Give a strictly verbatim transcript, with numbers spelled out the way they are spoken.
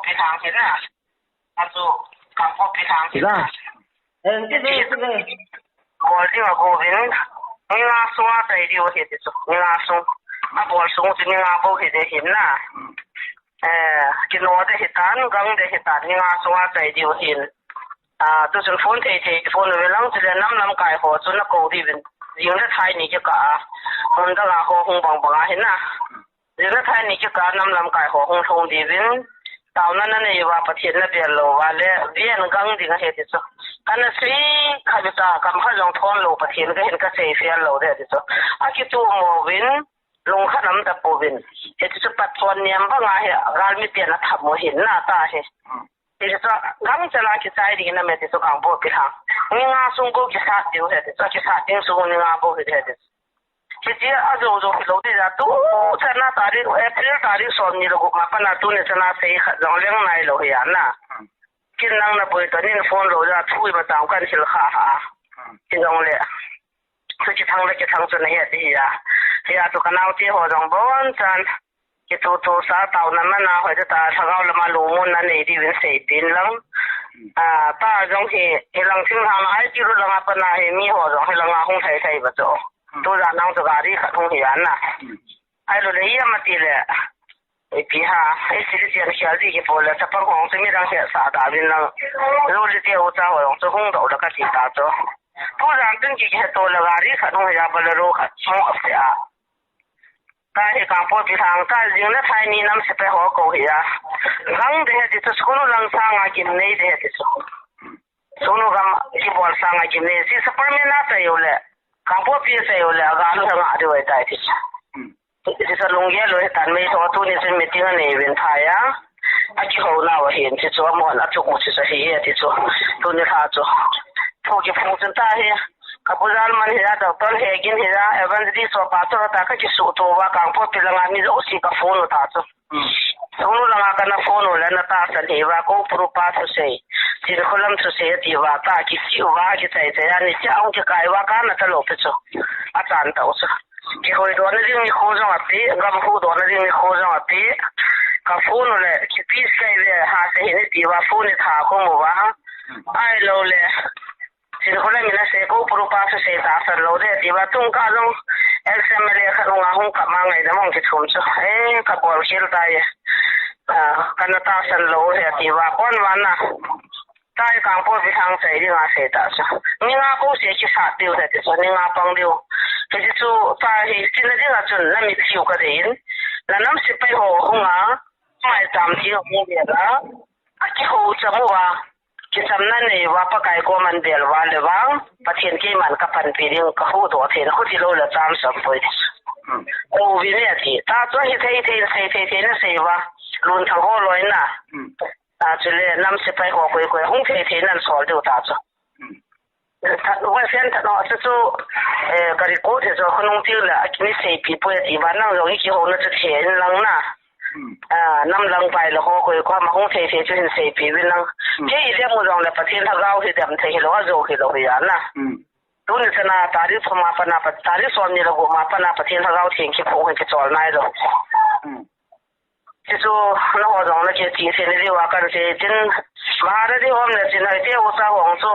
Pi thang hi na. Achu, Kangpokpi thang hi na. Ila. Eh, ti ve, ti ve. Bol ding a go vin. Ni nga sunga chai diu ahi ti chu. Ni nga sung. Abol sung chu ni nga bou hi de hin na. Eh, kino de hitan, gang de hitan, ni nga sunga chai diu hin. Ah, tu chun phone thei thei, phone ve lang chule nam lamkai ho chu na ko diuvin. Jing le thai ni kikah a. Mun dang a ho hung bang bang a hin na. Jing le thai ni kikah a nam lamkai ho hung lhung diuvin. Taona na nei uva Pathen na bel lou uva le, ven gang ding ahi ti chu. Kana sei kha bita kam kha jong thon lou Pathen ka hin ka sei fel lou de ti chu. Akitu mo vin, lungkhat um tapouvin. Hiti chu pat chon niam banga hi, galmi ten atham u hin na ta hi. Hiti chu, gangchela kichai ding in ame ti chu Kangpokpi thang. Ni nga sung ko kisat diu hiti chu, kisat ding sung ni nga bou hiti chu. Hiti a jou jou hilou ti ja tu, chana tarik, April tarik som ni le gup ma pana tuni chana sei khat jong leng nailou hi a na. Kin nang na boi to nin phone lou ja thu ima tang kan hil kha ha. Ti jong le. Chu kithang le kithang chu na het ding ahi a. Hia chu ka naote ho jong bonchan. Kitutu sa taona mana hoi ta lhagao lama lungmonna nei diuvin seipeh in lang. Ah, ta jong hi, hilang thinglhang I T road langa pana hi mi ho jong hilanga hung thei thei ba chu. Tu jan nang chu gari khat hung hi a na. Ahilou le, ipi ham ati le. Ipi ham, i citizen khel ding kipo le, chapang hong chu midang hetsah da vin lang. Lolite ucha ho jong chu hung doh le kati ta chu. Tu jan tin kihetto le gari khat hung hi a Bolero khat hung ase a. Ta hi Kangpokpi thang ta jing le thai ni nam sepai ho ko hi a. Gang de hiti chu school lang sanga gimnei de hiti chu. Sunu gam kibol sanga gimnei. Sisa permanent a chai u le. Kangpokpi a chai u le. Aga lu hanga diu ahitai ti. Sisa lunggel u hitan mei tho tuni chun meeting anei uvin phai a. Akihouna u ahin ti chu amahon achuk u ti chu ahi e ti chu. Tuni lha chu. Thu kiphong chun ta hi. Ka pu Jalman hi a, Doctor Hegin hi a, Evangelist Sopa chu ta ka kisuhto uva Kangpokpi langa mi jouse ka phone u ta chu. Sunu langa kana phone u le na tahsan hi uva, Koupuru pa thusei, Chinkholam thusei ati uva, ta kisi uva, kichai chai a ni cha hung kikai uva, kana ta lou pi chu. Achan tau chu. Kihoidohna ding nikho jong ape, gam huhdohna ding nikho jong ape. Ka phone u le, kipi sei ve, ha se hin iti uva, phone i tha khum uva. Ahilou le. Chinkholam in asei, Koupuru pa thusei tahsan lou de, ti uva tung kah jong X M L A khat hung a hung kap ma ngaidam hung kithum chu. Eh, ka bol khel tai. Ah, kana tahsan lou he, ti uva kon uva na. Tai Kangpokpi thang chai ding a sei ta chu. Ni nga ko se kisat diu he ti chu, ni nga pang diu. Hiti chu ta hi, tina ding a chun na mitlhi u ka dei in. Na nam sepai ho hung a, maicham theng hung ve la. Akihou cham uva. Kichamna nei uva Pakai koma bel uva le vang, Pathen keiman ka panpi ding ka huhdoh thei in, khuti lou le cham sap poi. Ko vi ne ati. Ta chu hi thei thei, sei thei thei na sei uva. Lun thang ho loi na. Ta chu le nam sepai ho koi koi hung thei thei nan sol diu ta chu. That, uva sen that no chu chu, eh, ka record hi chu khonung til le, akini seipi poi ati uva nang jong i kihouna chu thei in lang na. Ah, nam lang pai le ho koi koma hung thei thei chu hin seipi uvin lang. Kei i dem u jong le Pathen lhagao hi dem thei hilou, ajou hilou hi a na. Tuni chana tarik thum a pana, pa-, tarik som ni le gup ma pana Pathen lhagao theng kiphong hi kichol nailou. Ti chu, na ho jong le kei ti thei ni diu a kan sei tin, Bharat i hom le chin hoi te u sa hong chu.